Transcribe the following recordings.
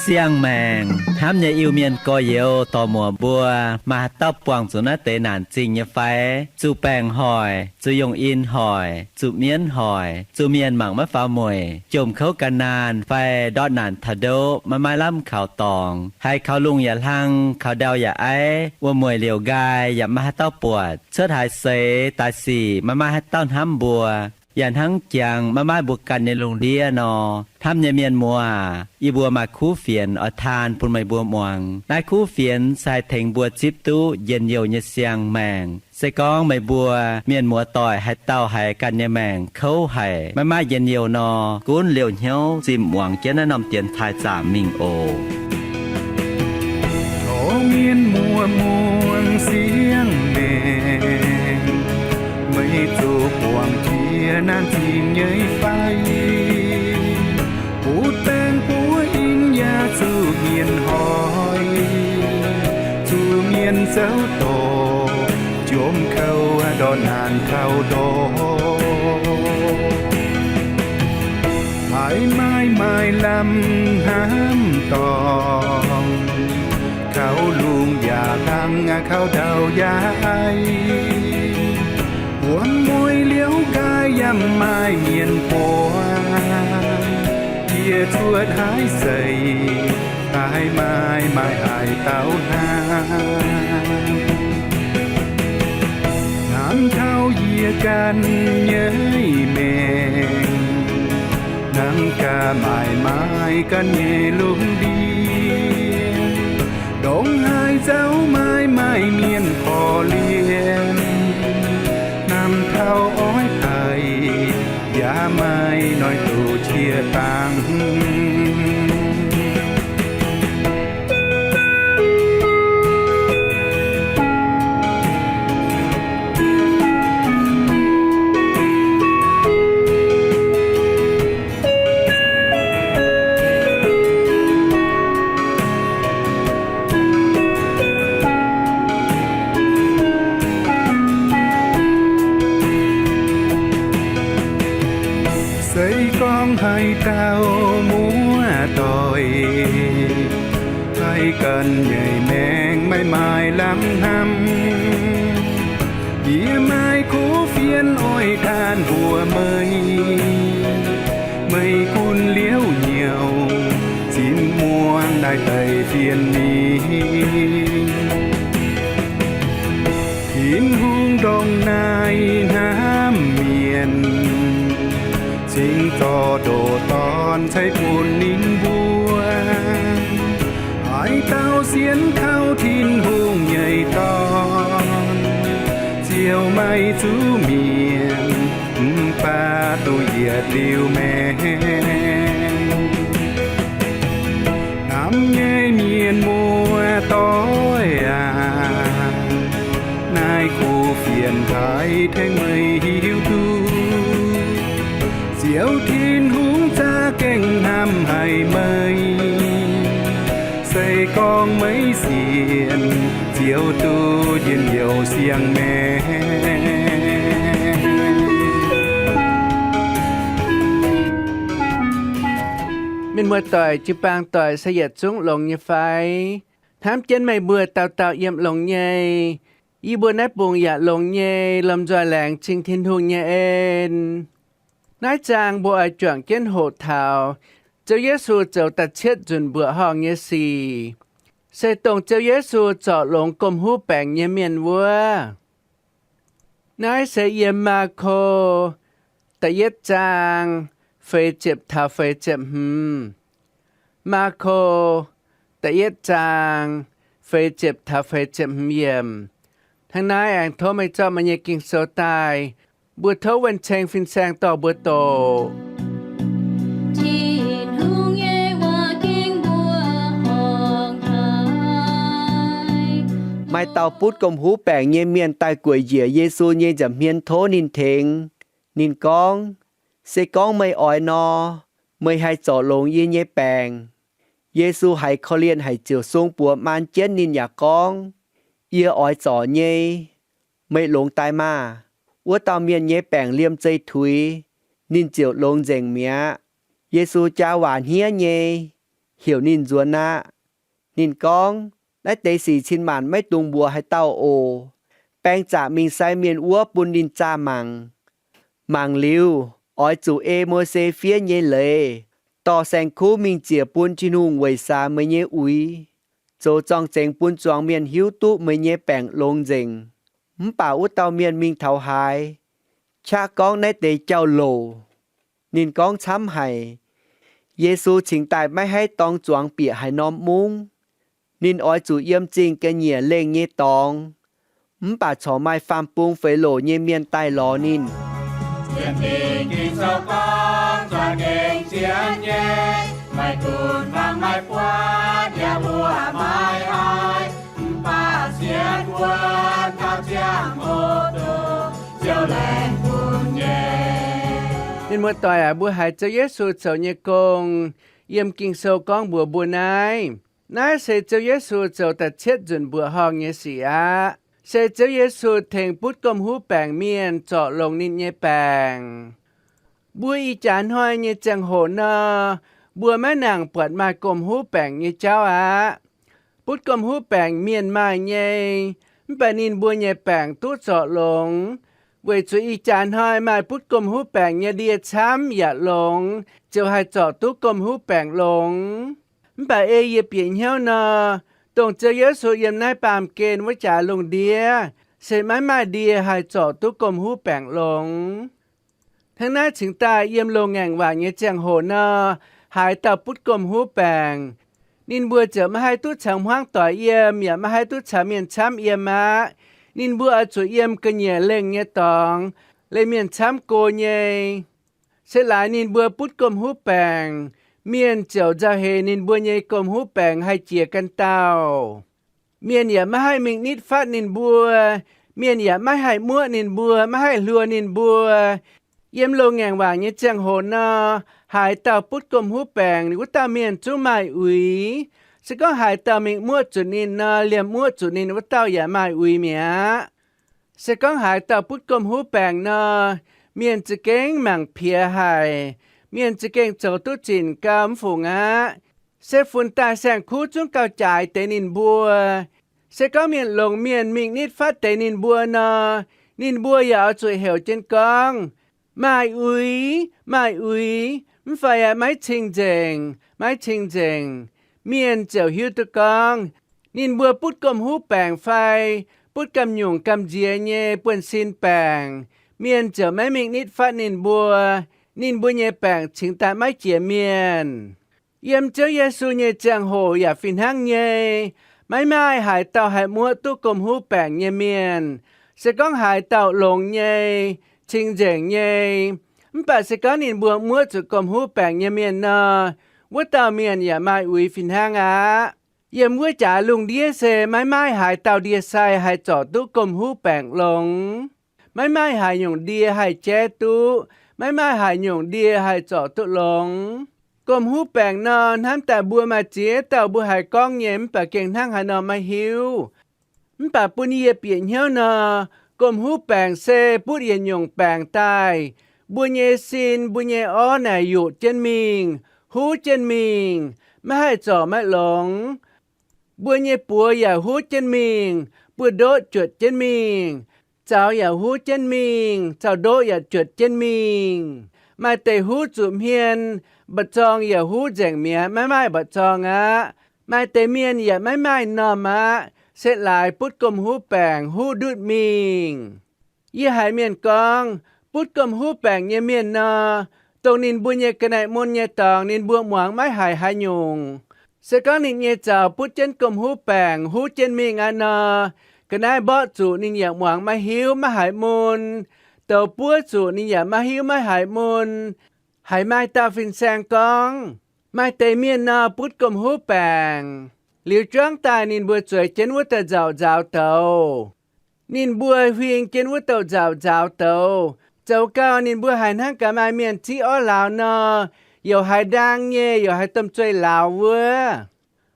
Siang-maengc hnamv nyei Iu-Mienh gorx-youz dorc-muoc mbuo, maaih haaix dauh buangh zuqc naaiv deix naanc zingh nyei fai? Zuqc baengc hoic, zuqc yongh in hoic, zuqc mienv hoic, zuqc mienh mangc maiv faaux mueic, jomc kouv gan naanh fai ndortv naanc taux ndoqv maiv maaih lamh kaux dorngx, haiz kaux lungh yaac hlang, kaux ndau yaac aiv, wuom-mueic liouc nqaai yaac maiv maaih haaix dauh buatc, cuotv haaix seix daaih sic maiv maaih haaix dauh hnamv mbuo, yaac hnangv jangx maiv maaih mbuo ganh nyei lungh ndiev nor. Hnamv nyei mienh muoz aac, yie mbuo maaih kuv fienx oix taan bun meih mbuo muangx. Naaiv kuv fienx se haih tengx mbuo zipv duqv njien-youh nyei siang-maengc. Se gorngv meih mbuo mienh muoz doic haaix dauh haiz ganh nyei maengc kouv haic, maiv maaih njien-youh nor, gunv liouh hnyouv zinh muangx jienv naaiv norm dienx taaih zaamc mingh oc. O mienh muoz muangx siang-maengc, meih zuqc buangh jiex naanc zingh nyei fai? Butv baengc buov in yaac zuqc mienh hoic, zuqc mienh zouv dorc, jomc kouv ndortv naanc taux ndoqv. Haiz maaih maaih lamh hnamv dorngx, kaux lungh yaac hlang, kaux ndau yaac aiv, wuom-mueic liouc nqaai yaac maaih mienh buangh, yie cuotv haaix seix daaih maaih maaih haaix dauh hnamv. Hnamv taux yie ganh nyei maengc, hnangv gaax maaih maaih ganh nyei lungh ndiev, ndongc haaix nzauh maaih maaih mienh korv-lienh, hnamv taux oix daic yaac maaih noic doqc qiex dangx. Se gorngv haaix dauh muoz-doic haiz ganh nyei maengc maiv maaih lamh hnamv, yie maaih kuv fienx oix taan mbuox meih. Meih gunv liouc nyouc zinh muangx naaiv deix fienx mingh. Tin-Hungh ndongc naaiv hnamv mienh, cingx zorqv ndoqc Dorn ceix bun ninh mbuo. Haaix dauh sienx kaux Tin-Hungh nyei Dorn ziouc maiv zuqc mienh, mv baac duqv yietc liuz maengc. Hnamv nyei mienh muoz-doic aac, naaiv kuv fienx haiz tengx meih hiuv duqv, Ziouv Tin-Hungh za'gengh hnamv haic meih. Se gorngv meih sienx, ziouc duqv njien-youh siang-maengc. Mienh muoz-doic, jiu-baang doic se yietc zungv longx nyei fai? Hnamv jienv meih mbuo dauh dauh yiem longx nyei. Yie mbuo naaiv bungx yaac longx nyei, lomh nzoih laengz zingh Tin-Hungh nyei en. Naaiv zaang mbuo oix juangc jienv hoqc taux Ziouv Yesu zoux da'cietv nzunc mbuoqc horngh nyei sic, se dongh Ziouv Yesu zorc longx gomh huv baengc nyei mienh wuov. Naaiv se yiem Maako da'yietv zaang feix ziepc taux feix ziepc hmz. Maako da'yietv zaang feix ziepc taux feix ziepc hmz yiemc. Hnangv naaiv aengx tov meih zorqv meih nyei Ging-Sou daaih. Mbuo tov wuonh ceng fin-saeng dorh mbuo doqc. Tin-Hungh nyei waac-ging mbuoqc horngh haic. Maaih dauh butv gomh huv baengc nyei mienh daaih gueic njiec Yesu nyei nza'hmien tov ninh tengx. Ninh gorngv, Se gorngv meih oix nor, meih haih zorc longx yie nyei baengc. Yesu haiz korv-lienh haic ziouc sung buoz maan jienv ninh yaac gorngv, Yie oix zorc nyei. Meih longx daaih maah! Wuov dauh mienh nyei baengc liemh zeih tuix, ninh ziouc longx nzengc mi'aqv. Yesu jaa waac hniev nyei, heuc ninh nzuonx aqv. Ninh gorngv, Naaiv deix sic cin maanc maiv dungx mbuox haaix dauh oc. Baeng zaqc mingh sai mienh wuov bun ninh zaah mangc. Mangc liuz, oix zuqc ei Mose fiev nyei leiz, dorh saeng-kuv mingh ziec bun Tin-Hungh weic saax meih nyei uix, zoux zorng-zengx bun zuangx mienh hiuv duqv meih nyei baengc longx nzengc. Mv baac wuov dauh mienh mingh taux haaix, qaqv gorngv naaiv deix jauv-louc. Ninh gorngv camv haic. Yesu cingx daaih maiv haih dorng zuangx bieqc haaix norm mungv. Ninh oix zuqc yiem zingh ga'nyiec lengh nyei dorngx. Mv baac corc maaih faam-bung feix loc nyei mienh daaih lorz ninh. Mienh muoz-doic aac, mbuo haiz Ziouv Yesu zoux nyei gong, yiem Ging-Sou gorngv mbuox mbuo naaiv. Naaiv se Ziouv Yesu zoux da'cietv nzunc mbuoqc horngh nyei sic aqv. Se Ziouv Yesu tengx butv gomh huv baengc mienh zorc longx ninh nyei baengc. Mbuo ih jaax hnoi nyei ziangh hoc nor, mbuo maiv nangc buatc maaih gomh huv baengc nyei jauv aqv. Butv gomh huv baengc mienh maaih nyei, mv baac ninh mbuo nyei baengc duqv zorc longx. Weic zuqc ih jaax hnoi maaih butv gomh huv baengc nyei ndie camv yaac longx, ziouc haih zorc duqv gomh huv baengc longx. Mv baac ei yie bieqc hnyouv nor, dongh Ziouv Yesu yiem naaiv baamh gen wuov jaax lungh ndiev, se maiv maaih ndie haih zorc duqv gomh huv baengc longx. Hnangv naaiv cingx daaih yiem loz-ngaengc waac nyei ziangh hoc nor, haaix dauh butv gomh huv baengc, ninh mbuo ziouc maiv haih duqv caux hmuangv doic yiem, yaac maiv haih duqv caux mienh camv yiem aqv. Ninh mbuo oix zuqc yiem ga'nyiec lengh nyei dorngx, leih mienh camv go nyei. Se laaix ninh mbuo butv gomh huv baengc, mienh ziouc nzauh heix ninh mbuo nyei gomh huv baengc haih jiex ganh dauh. Mienh yaac maiv haih mingh nitv fatv ninh mbuo. Mienh yaac maiv haih muoqv ninh mbuo, maiv haih hluo ninh mbuo. Yiem loz-ngaengc waac nyei ziangh hoc nor, haaix dauh butv gomh huv baengc, wuov dauh mienh zungv maaih uix. Se gorngv haaix dauh mingh muoqv zuqc ninh nor, liemh muoqv zuqc ninh wuov dauh yaac maaih uix mi'aqv. Se gorngv haaix dauh butv gomh huv baengc nor, mienh za'gengh mangc piex haic. Mienh za'gengh zoux duqv zinc gau mv fungc aqv. Se funx daaih saeng-kuv zungv gauh jaaix deix ninh mbuo. Se gorngv mienh longx mienh mingh nitv fatv deix ninh mbuo nor, ninh mbuo yaac oix zuqc heuc jienv gorngv, Maaih uix, maaih uix, mv fai aqv, maiv cing-nzengc, maiv cing-nzengc. Mienh ziouc hiuv duqv gorngv ninh mbuo butv gomh huv baengc fai butv gamh nyungc gamh nziex nyei buonv-sin baengc. Mienh ziouc maiv mingh nitv fatv ninh mbuo. Ninh mbuo nyei baengc cingx daaih maiv jiex mienh. Yiem Ziouv Yesu nyei ziangh hoc yaac fih hnangv nyei. Maiv maaih haaix dauh haih muoqv duqv gomh huv baengc nyei mienh. Se gorngv haaix dauh longx nyei, cing-nzengc nyei, mv baac se gorngv ninh mbuo muoqv zuqc gomh huv baengc nyei mienh nor, wuov dauh mienh yaac maaih uix fih hnangv aqv. Yiem wuov jaax lungh ndiev se maiv maaih haaix dauh ndie-sai haih zorc duqv gomh huv baengc longx. Maiv maaih haaix nyungc ndie haih jaiv duqv. Maiv maaih haaix nyungc ndie haih zorc duqv longx. Gomh huv baengc nor, hnamv daaih mbuo maaih ziex dauh mbuo haiz gorngv nyei, mv baac gengh hnangv haaix nor maiv hiuv. Mv baac bun yie bieqc hnyouv nor, gomh huv baengc se butv yietc nyungc baengc daaih. Mbuo nyei sin, mbuo nyei orv naaic yuqc jienv mingh, huv jienv mingh, maiv haih zorc maiv longx. Mbuo nyei buoz yaac huv jienv mingh, buoz-ndoqv juotc jienv mingh, zaux yaac huv jienv mingh, zaux-ndoqv yaac juotc jienv mingh. Maaih deix huv zuqc hmien, mba'zorng yaac huv nzengc mi'aqv, maiv maaih mba'zorng aqv. Maaih deix mienh yaac maiv maaih m'normh aqv, se laaix butv gomh huv baengc huv ndutv mingh. Yie haiz mienh gorngv, butv gomh huv baengc nyei mienh nor, dongh ninh mbuo nyei ga'naaiv mun nyei dorngx ninh mbuo muangx maiv haiz haaix nyungc. Se gorngv ninh nyei zaux butv jienv gomh huv baengc huv jienv mingh aqv nor, ga'naaiv mborqv zuqc ninh yaac muangx maiv hiuv maiv haiz mun. Douz buov zuqc ninh yaac maiv hiuv maiv haiz mun. Haiz maaih dauh fin-saeng gorngv, maaih deix mienh nor butv gomh huv baengc, liuz juangv daaih ninh mbuo zueiz jienv wuov dauh nzauc nzaaux douz. Ninh mbuo huing jienv wuov dauh nzauc nzaaux douz. Zoux gau ninh mbuo haiz hnangv gaax maaih mienh ziqv orv lauz nor, youc haaix ndaang nyei, youc haaix domh zueih lauz wuov.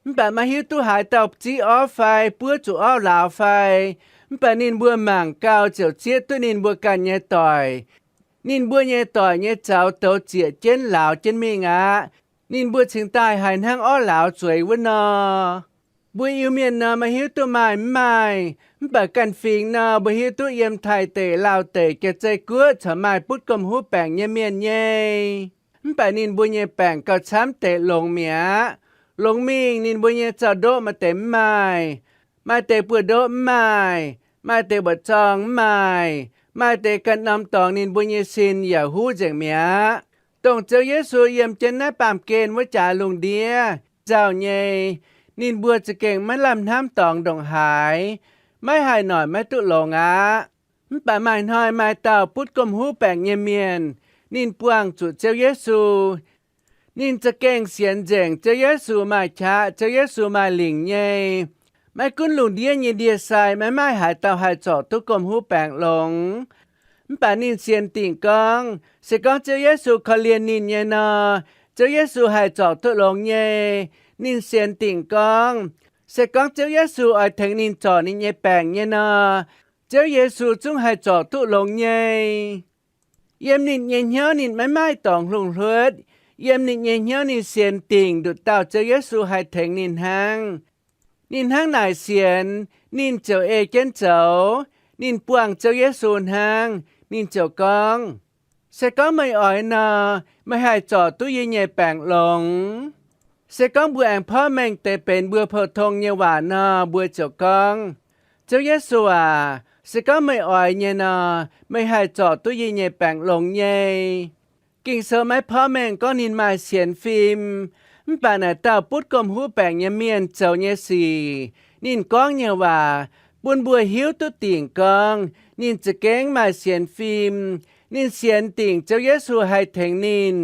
Mv baac maiv hiuv duqv haaix dauh zieqv orv fai buov zuqc orv lauz fai. Mv baac ninh mbuo mangc gau ziouc zieqv duqv ninh mbuo ganh nyei doic. Ninh mbuo nyei doic nyei zaux douz zieqc jienv lauz jienv mingh aqv. Ninh mbuo cingx daaih haiz hnangv orv lauz zueiz wuov nor. Mbuo Iu-Mienh nor, maaih hiuv duqv maaih mv maaih, mv baac ganh fingx nor, mbuo hiuv duqv yiem Taiv deic, Laauh deic, Jaav-Zei Guoqv corc maaih butv gomh huv baengc nyei mienh nyei. Mv baac ninh mbuo nyei baengc gauh camv deix longx mi'aqv. Longx mingh ninh mbuo nyei zaux-ndoqv maaih deix mv maaih, maaih deix buoz-ndoqv mv maaih, maaih deix mbuoqc zorng mv maaih, maaih deix ganh norm dorngx ninh mbuo nyei sin yaac huv nzengc mi'aqv. Dongh Ziouv Yesu yiem jienv naaiv baamh gen wuov jaax lungh ndiev nzauh nyei, ninh mbuo za'gengh maiv lamh hnamv dorngx ndongc haaix, maiv haih noic maiv duqv longx aqv. Mv baac maaih hnoi maaih dauh butv gomh huv baengc nyei mienh, ninh buangh zuqc Ziouv Yesu. Ninh za'gengh sienx nzengc Ziouv Yesu maaih qaqv, Ziouv Yesu maaih lingc nyei. Maiv gunv lungh ndiev nyei ndie-sai maiv maaih haaix dauh haih zorc duqv gomh huv baengc longx. Mv baac ninh sienx dingc gorngv, se gorngv Ziouv Yesu korv-lienh ninh nyei nor, Ziouv Yesu haih zorc duqv longx nyei. Ninh sienx dingc gorngv, se gorngv Ziouv Yesu oix tengx ninh zorc ninh nyei baengc nyei nor, Ziouv Yesu zungv haih zorc duqv longx nyei. Yiem ninh nyei hnyouv ninh maiv maaih dorngx hlungh hluotv. Yiem ninh nyei hnyouv ninh sienx dingc nduqc dauh Ziouv Yesu haih tengx ninh hnangv. Ninh hnangv naaic sienx, ninh ziouc ei jienv zoux. Ninh buangh Ziouv Yesu hnangv. Ninh ziouc gorngv, se gorngv meih oix nor, meih haih zorc duqv yie nyei baengc longx. Se gorngv mbuo aengx porv mengh deix benx mbuo pou-tong nyei waac nor, mbuo ziouc gorngv, Ziouv Yesu aac, se gorngv meih oix nyei nor, meih haih zorc duqv yie nyei baengc longx nyei. Ging-Sou maiv porv mengh gorngv ninh maaih sienx fim. Mv baac naaic dauh butv gomh huv baengc nyei mienh zoux nyei sic, ninh gorngv nyei waac bun mbuo hiuv duqv dingc gorngv ninh za'gengh maaih sienx fim. Ninh sienx dingc Ziouv Yesu haih tengx ninh.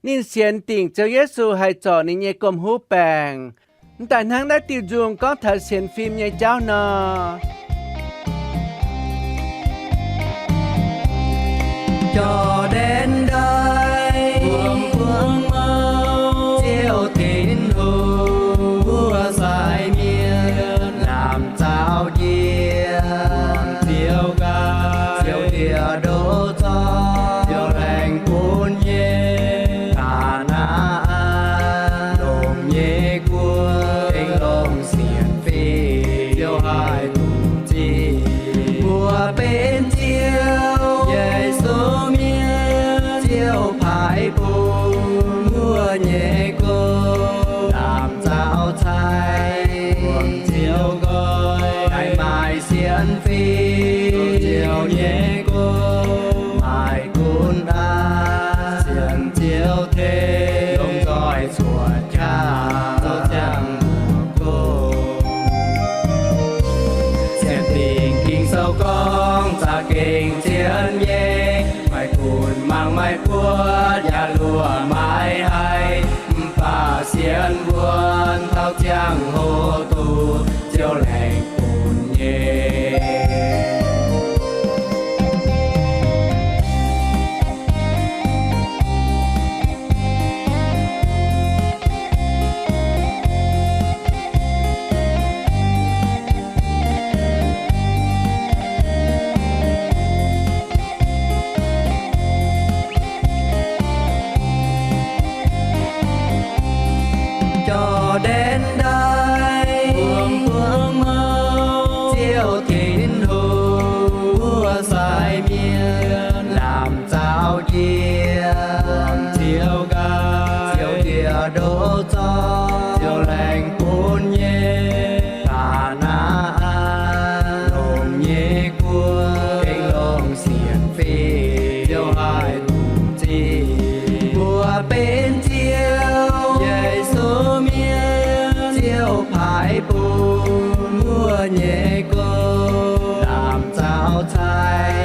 Ninh sienx dingc Ziouv Yesu haih zorc ninh nyei gomh huv baengc. Mv daaih hnangv naaiv diuh nzung gorngv taux sienx fim nyei jauv nor. Jordaan ndaaih, Ziouv Tin-Hungh, mbuo sai mienh lamh nzauh jiex, Ziouv gaax, Ziouv ndie-ndoqv zorqv, Ziouv laengz bun nyei Kaa^naa^an longx nyei guoqv, gengh longc sienx fim, Ziouv haih dungx zipv. Mbuo benx Ziouv Yesu mienh, Ziouv paaiv bun mbuo nyei gong, lamh nzauh cai, Ziouv nqoi, haih maaih sienx fim, Ziouv nyei gong, maaih gunv aqv, sienx Ziouv tengx, longc nzoih cuotv qaqv, Ziouv ziangh hoc gong. Sienx dingc Ging-Sou gorngv za'gengh zien nyei, maiv gunv mangc maiv buatc yaac luoqc maiv haih, mv baac sienx wuonv taux ziangh hoc duqv, Ziouv laengz bun nyei. Jordaan ndaaih, Ziouv Tin-Hungh, mbuo sai mienh lamh nzauh jiex, Ziouv gaax, Ziouv ndie-ndoqv zorqv, Ziouv laengz bun nyei Kaa^naa^an longx nyei guoqv, gengh longc sienx fim, Ziouv haih dungx zipv. Mbuo benx Ziouv Yesu mienh, Ziouv paaiv bun mbuo nyei gong, lamh nzauh cai,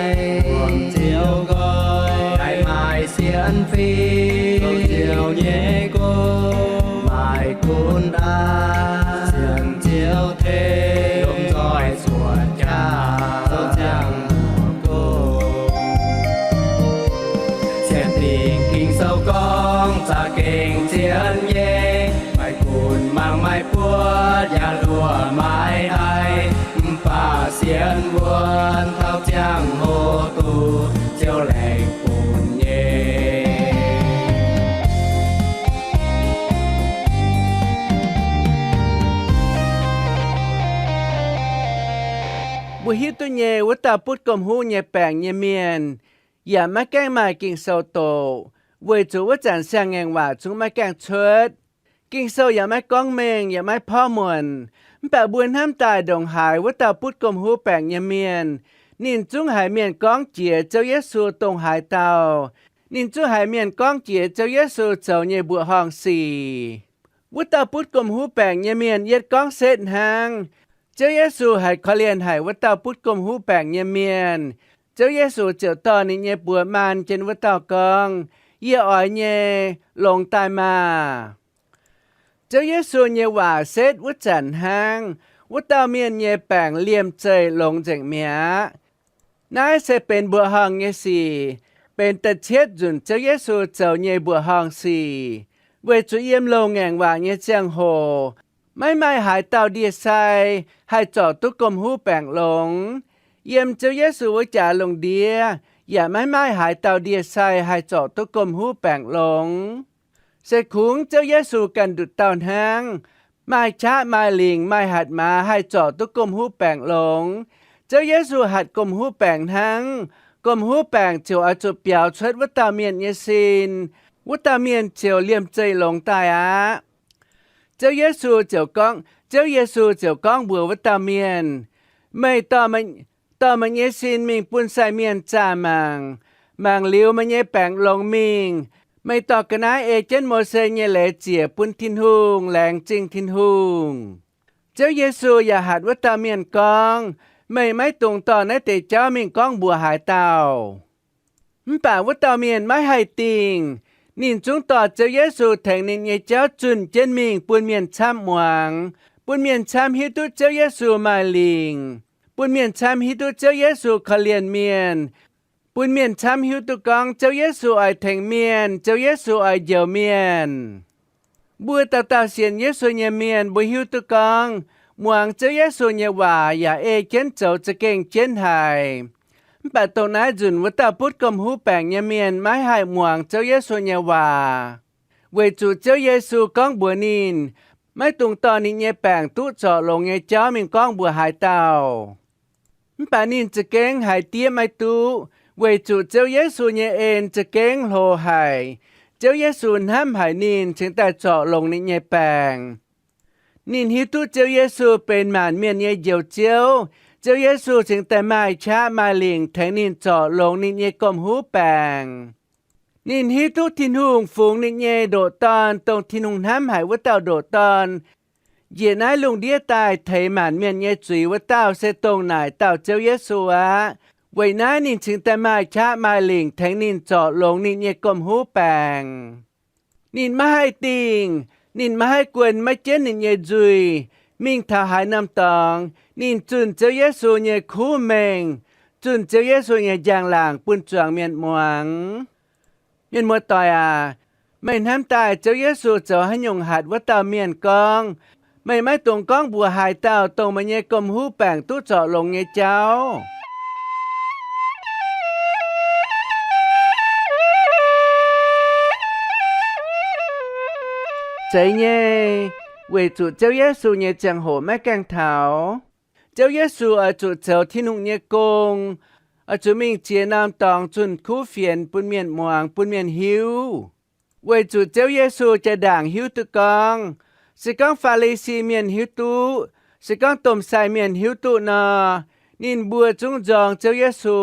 Ziouv nqoi, haih maaih sienx fim, Ziouv nyei gong, maaih gunv aqv, sienx Ziouv tengx, longc nzoih cuotv qaqv, Ziouv ziangh hoc gong. Sienx dingc Ging-Sou gorngv za'gengh Yaac luoqc maaiz haiz, mv baac sienx wuonv taux ziangh hoc duqv Ziouv lengh funx nyei. Mbuo hiuv duqv nyei, wuov dauh butv gomh huv nyei baengc nyei mienh yaac maiv gaengh maaih Ging-Sou doqc, weic zuqc wuov zanc siang-ngaengc waac zungv maiv gaengh cuotv. Ging-Sou yaac maiv gorngv mengh, yaac maiv porv muonc. Mv baac mbuo hnamv daaih ndongc haaix wuov dauh butv gomh huv baengc nyei mienh, ninh zungv haiz mienh gorngv jiex Ziouv Yesu dongh haaix dauh. Ninh zungv haiz mienh gorngv jiex Ziouv Yesu zoux nyei mbuoqc horngh sic. Wuov dauh butv gomh huv baengc nyei mienh yietv gorngv setv hnangv. Ziouv Yesu haiz korv-lienh haic wuov dauh butv gomh huv baengc nyei mienh. Ziouv Yesu ziouc dorh ninh nyei buoz maan jienv wuov dauh gorngv, Yie oix nyei, longx daaih maah! Ziouv Yesu nyei waac setv wuov zanc hnangv, wuov dauh mienh nyei baengc liemh zeih longx nzengc mi'aqv. Naaiv se benx mbuoqc horngh nyei sic, benx da'cietv nzunc Ziouv Yesu zoux nyei mbuoqc horngh sic. Weic zuqc yiem loz-ngaengc waac nyei ziangh hoc, maiv maaih haaix dauh ndie-sai haih zorc duqv gomh huv baengc longx. Yiem Ziouv Yesu wuov jaax lungh ndiev yaac maiv maaih haaix dauh ndie-sai haih zorc duqv gomh huv baengc longx. Se kungx Ziouv Yesu ganh nduqc dauh hnangv, maaih qaqv maaih lingc maaih hatc maaz haih zorc duqv gomh huv baengc longx. Ziouv Yesu hatc gomh huv baengc hnangv, gomh huv baengc ziouc oix zuqc biaux cuotv wuov dauh mienh nyei sin. Wuov dauh mienh ziouc liemh zeih longx daaih aqv. Ziouv Yesu ziouc gorngv, Ziouv Yesu ziouc gorngv mbuox wuov dauh mienh, Meih dorh meih nyei sin mingh bun sai mienh zaah mangc. Mangc liuz meih nyei baengc longx mingh, meih dorh ga'naaiv ei jienv Mose nyei leiz ziec bun Tin-Hungh, laengz zingh Tin-Hungh. Ziouv Yesu yaac hatc wuov dauh mienh gorngv, Meih maiv dungx dorh naaiv deix jauv mingh gorngv mbuox haaix dauh. Mv baac wuov dauh mienh maiv haih dingh. Ninh zungv dorh Ziouv Yesu tengx ninh nyei jauv zunh jienv mingh bun mienh camv muangx, bun mienh camv hiuv duqv Ziouv Yesu maaih lingc, bun mienh camv hiuv duqv Ziouv Yesu korv-lienh mienh, bun mienh camv hiuv duqv gorngv Ziouv Yesu oix tengx mienh, Ziouv Yesu oix njoux mienh. Mbuo dauh dauh sienx Yesu nyei mienh, mbuo hiuv duqv gorngv muangx Ziouv Yesu nyei waac yaac ei jienv zoux za'gengh jienv haic. Mv baac dongh naaiv nzunc wuov dauh butv gomh huv baengc nyei mienh maiv haih muangx Ziouv Yesu nyei waac, weic zuqc Ziouv Yesu gorngv mbuox ninh, maiv dungx dorh ninh nyei baengc duqv zorc longx nyei jauv mingh gorngv mbuox haaix dauh. Mv baac ninh za'gengh haiz diev maiv duqv, weic zuqc Ziouv Yesu nyei en za'gengh hlo haic. Ziouv Yesu hnamv haic ninh, cingx daaih zorc longx ninh nyei baengc. Ninh hiuv duqv Ziouv Yesu benx maanc mienh nyei Njoux Ziouv. Ziouv Yesu cingx daaih maaih qaqv maaih lingc tengx ninh zorc longx ninh nyei gomh huv baengc. Ninh hiuv duqv Tin-Hungh fungx ninh nyei ndoqc Dorn, dongh Tin-Hungh hnamv haic wuov dauh ndoqc Dorn, njiec naaiv lungh ndiev daaih teix maanc mienh nyei zuiz wuov dauh se dongh naaic dauh Ziouv Yesu aqv. Weic naaiv ninh cingx daaih maaih qaqv maaih lingc tengx ninh zorc longx ninh nyei gomh huv baengc. Ninh maiv haih dingh, ninh maiv haih guon maiv jienv ninh nyei nzuih, mingh taux haaix norm dorngx, ninh zunh Ziouv Yesu nyei kuv mengh, zunh Ziouv Yesu nyei njang-laangc bun zuangx mienh muangx. Mienh muoz-doic aac, meih hnamv daaih Ziouv Yesu zoux haaix nyungc hatc wuov dauh mienh gorngv, meih maiv dungx gorngv mbuox haaix dauh dongh meih nyei gomh huv baengc duqv zorc longx nyei jauv. Zeiz nyei, weic zuqc Ziouv Yesu nyei ziangh hoc maiv gaengh taux. Ziouv Yesu oix zuqc zoux Tin-Hungh nyei gong, oix zuqc mingh ziex norm dorngx zunh kuv fienx bun mienh muangx, bun mienh hiuv. Weic zuqc Ziouv Yesu jaa-ndaangc hiuv duqv gorngv, se gorngv Faa^li^si Mienh hiuv duqv, se gorngv domh sai mienh hiuv duqv nor, ninh mbuo zungv nzorng Ziouv Yesu,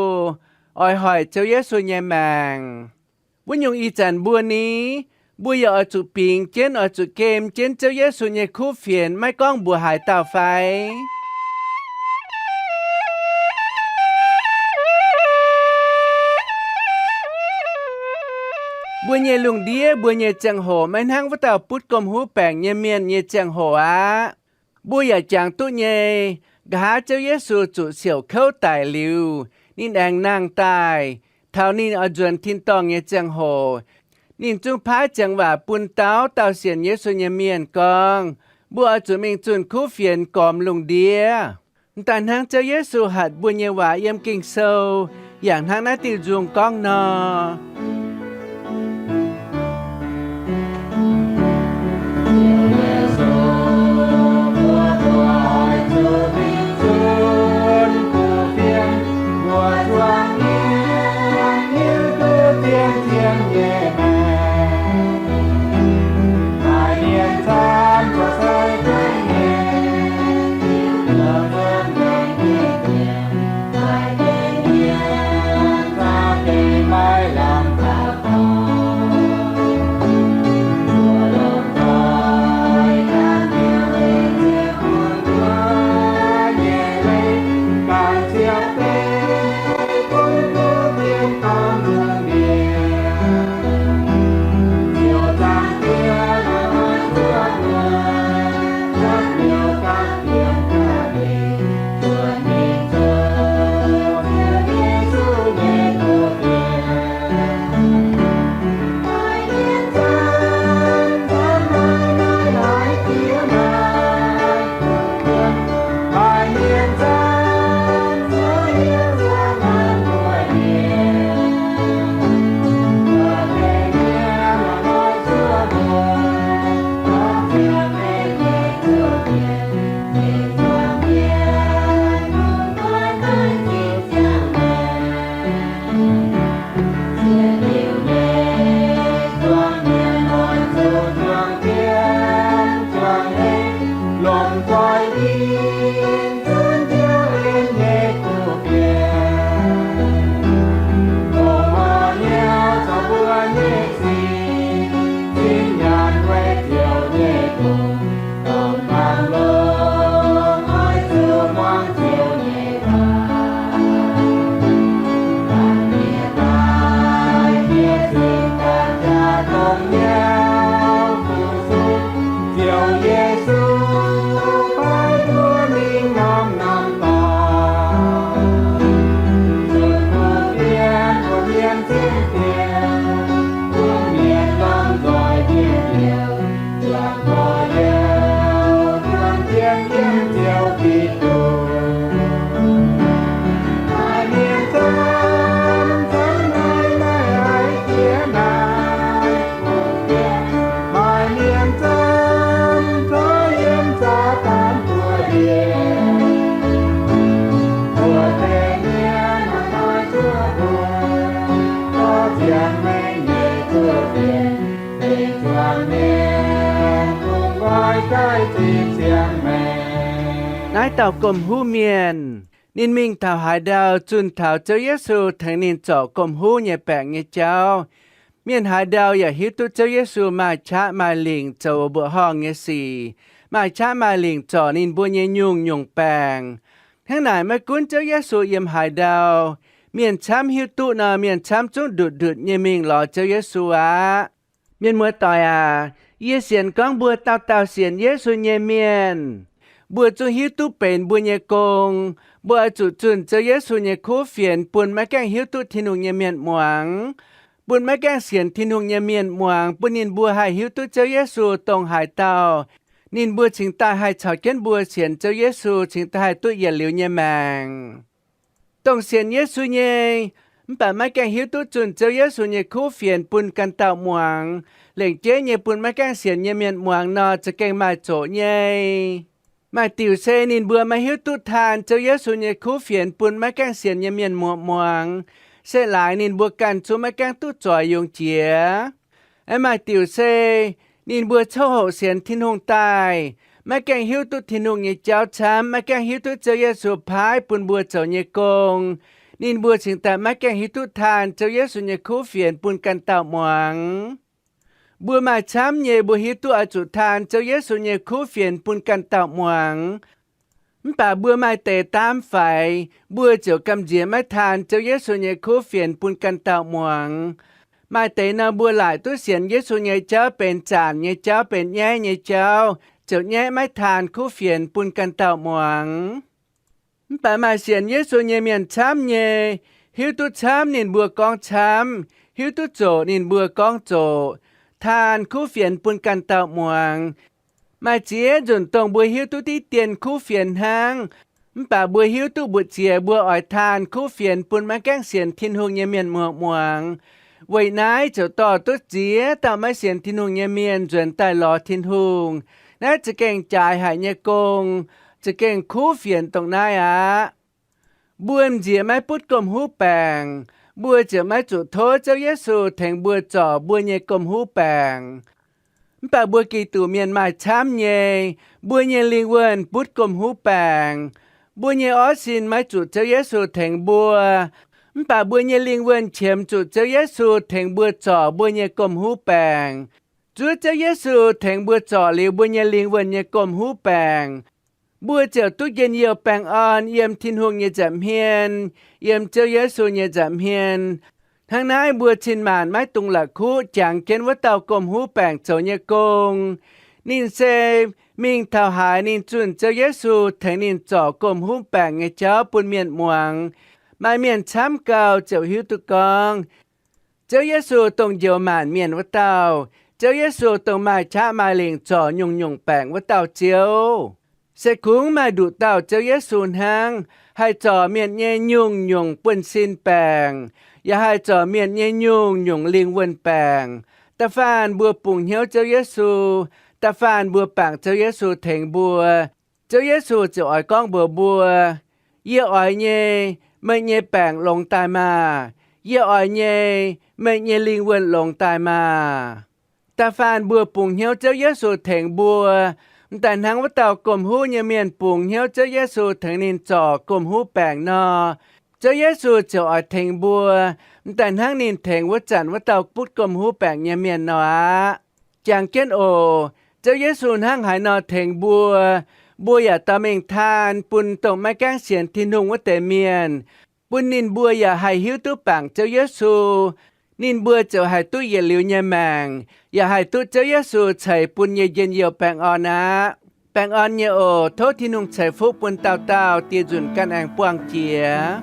oix hoic Ziouv Yesu nyei maengc. Wuov nyungc ih zanc mbuo ni, mbuo yaac oix zuqc bingx jienv, oix zuqc gem jienv Ziouv Yesu nyei kuv fienx, maiv gorngv mbuox haaix dauh fai? Mbuo nyei lungh ndiev, mbuo nyei ziangh hoc maiv hnangv wuov dauh butv gomh huv baengc nyei mienh nyei ziangh hoc aqv. Mbuo yaac jangx duqv nyei, nqa'haav Ziouv Yesu zuqc siouc kouv daic liuz, ninh aengx nangh daaih. Taux ninh oix nzuonx tin-dorngh nyei ziangh hoc, ninh zungv paaiv ziangx waac bun dauh dauh sienx Yesu nyei mienh gorngv, mbuo oix zuqc mingh zunh kuv fienx gormx lungh ndiev. M'daaih hnangv Ziouv Yesu hatc mbuo nyei waac yiem Ging-Sou, yaac hnangv naaiv diuh nzung gorngv nor. Naaiv dauh gomh huv mienh, ninh mingh taux haaix ndau zunh taux Ziouv Yesu tengx ninh zorc gomh huv nyei baengc nyei jauv. Mienh haaix ndau yaac hiuv duqv Ziouv Yesu maaih qaqv maaih lingc zoux mbuoqc horngh nyei sic, maaih qaqv maaih lingc zorc ninh mbuo nyei nyungc-nyungc baengc. Hnangv naaic, maiv gunv Ziouv Yesu yiem haaix ndau, mienh camv hiuv duqv nor, mienh camv zungv ndutc-ndutc nyei mingh lorz Ziouv Yesu aqv. Mienh muoz-doic aac, yie sienx gorngv mbuo dauh dauh sienx Yesu nyei mienh, mbuo zungv hiuv duqv benx mbuo nyei gong. Mbuo oix zuqc zunh Ziouv Yesu nyei kuv fienx bun maiv gaengh hiuv duqv Tin-Hungh nyei mienh muangx, bun maiv gaengh sienx Tin-Hungh nyei mienh muangx, bun ninh mbuo haih hiuv duqv Ziouv Yesu dongh haaix dauh, ninh mbuo cingx daaih haih caux jienv mbuo sienx Ziouv Yesu, cingx daaih haih duqv yietc liuz nyei maengc. Dongh sienx Yesu nyei mv baac maiv gaengh hiuv duqv zunh Ziouv Yesu nyei kuv fienx bun ganh dauh muangx, lengc jeiv nyei bun maiv gaengh sienx nyei mienh muangx nor, za'gengh maaih zoqc nyei. Maaih diuc se ninh mbuo maiv hiuv duqv taan Ziouv Yesu nyei kuv fienx bun maiv gaengh sienx nyei mienh muoz muangx, se laaix ninh mbuo ganh zungv maiv gaengh duqv zoix yungz jiex. Aeqv, maaih diuc se ninh mbuo coqv hoqc sienx Tin-Hungh daaih, maiv gaengh hiuv duqv Tin-Hungh nyei jauv camv, maiv gaengh hiuv duqv Ziouv Yesu paaiv bun mbuo zoux nyei gong. Ninh mbuo cingx daaih maiv gaengh hiuv duqv taan Ziouv Yesu nyei kuv fienx bun ganh dauh muangx. Mbuo maaih camv nyei, mbuo hiuv duqv oix zuqc taan Ziouv Yesu nyei kuv fienx bun ganh dauh muangx. Mv baac mbuo maaih deix daamv faix, mbuo ziouc gamh nziex maiv taan Ziouv Yesu nyei kuv fienx bun ganh dauh muangx. Maaih deix nor, mbuo laaic duqv sienx Yesu nyei jauv benx zanc nyei jauv, benx nyaiv nyei jauv, ziouc nyaiv maiv taan kuv fienx bun ganh dauh muangx. Mv baac maaih sienx Yesu nyei mienh camv nyei, hiuv duqv camv ninh mbuo gorngv camv, hiuv duqv zoqc ninh mbuo gorngv zoqc, taan kuv fienx bun ganh dauh muangx. Maaih ziex nzunc dongh mbuo hiuv duqv diqv dien kuv fienx hnangv, mv baac mbuo hiuv duqv mbu'ziex mbuo oix taan kuv fienx bun maiv gaengh sienx Tin-Hungh nyei mienh muangx muangx. Weic naaiv ziouc dorh duqv ziex dauh maiv sienx Tin-Hungh nyei mienh nzuonx daaih lorz Tin-Hungh. Naaiv za'gengh jaaix haic nyei gong, za'gengh kuv fienx dongh naaiv aqv. Mbuo m'nziex maiv butv gomh huv baengc, mbuo ziouc maiv zuqc tov Ziouv Yesu tengx mbuo zorc mbuo nyei gomh huv baengc. Mv baac mbuo Giduc mienh maaih camv nyei, mbuo nyei lingh wuonh butv gomh huv baengc. Mbuo nyei orv sin maiv zuqc Ziouv Yesu tengx mbuo, mv baac mbuo nyei lingh wuonh qiemx zuqc Ziouv Yesu tengx mbuo zorc mbuo nyei gomh huv baengc. Zuov Ziouv Yesu tengx mbuo zorc liuz mbuo nyei lingh wuonh nyei gomh huv baengc, mbuo ziouc duqv njien-youh baengh orn yiem Tin-Hungh nyei nza'hmien, yiem Ziouv Yesu nyei nza'hmien. Hnangv naaiv mbuo cin-maanc maiv dungx la'kuqv jangx jienv wuov dauh gomh huv baengc zoux nyei gong. Ninh se mingh taux haaix ninh zunh Ziouv Yesu tengx ninh zorc gomh huv baengc nyei jauv bun mienh muangx. Maaih mienh camv gau ziouc hiuv duqv gorngv, Ziouv Yesu dongh njoux maanc mienh wuov dauh, Ziouv Yesu dongh maaih qaqv maaih lingc zorc nyungc-nyungc baengc wuov dauh Ziouv. Se kungx maaih nduqc dauh Ziouv Yesu hnangv, haih zorc mienh nyei nyungc-nyungc buonv-sin baengc, yaac haih zorc mienh nyei nyungc-nyungc lingh wuonh baengc. Da'faanh mbuo bungx hnyouv Ziouv Yesu, da'faanh mbuo bangc Ziouv Yesu tengx mbuo, Ziouv Yesu ziouc oix gorngv mbuox mbuo, Yie oix nyei, meih nyei baengc longx daaih maah! Yie oix nyei, meih nyei lingh wuonh longx daaih maah! Da'faanh mbuo bungx hnyouv Ziouv Yesu tengx mbuo, m'daaih hnangv wuov dauh gomh huv nyei mienh bungx hnyouv Ziouv Yesu tengx ninh zorc gomh huv baengc nor, Ziouv Yesu ziouc oix tengx mbuo, m'daaih hnangv ninh tengx wuov zanc wuov dauh butv gomh huv baengc nyei mienh nor aqv. Jangx jienv oc. Ziouv Yesu hnangv haaix nor tengx mbuo, mbuo yaac dorh mingh taan bun dongh maiv gaengh sienx Tin-Hungh wuov deix mienh, bun ninh mbuo yaac haih hiuv duqv bangc Ziouv Yesu. Ninh mbuo ziouc haih duqv yietc liuz nyei maengc, yaac haih duqv Ziouv Yesu ceix bun nyei njien-youh baengh orn aqv. Baengh orn nyei oc. Tov Tin-Hungh ceix fuqv bun dauh dauh dieh nzunc gan aengx buangh jiex.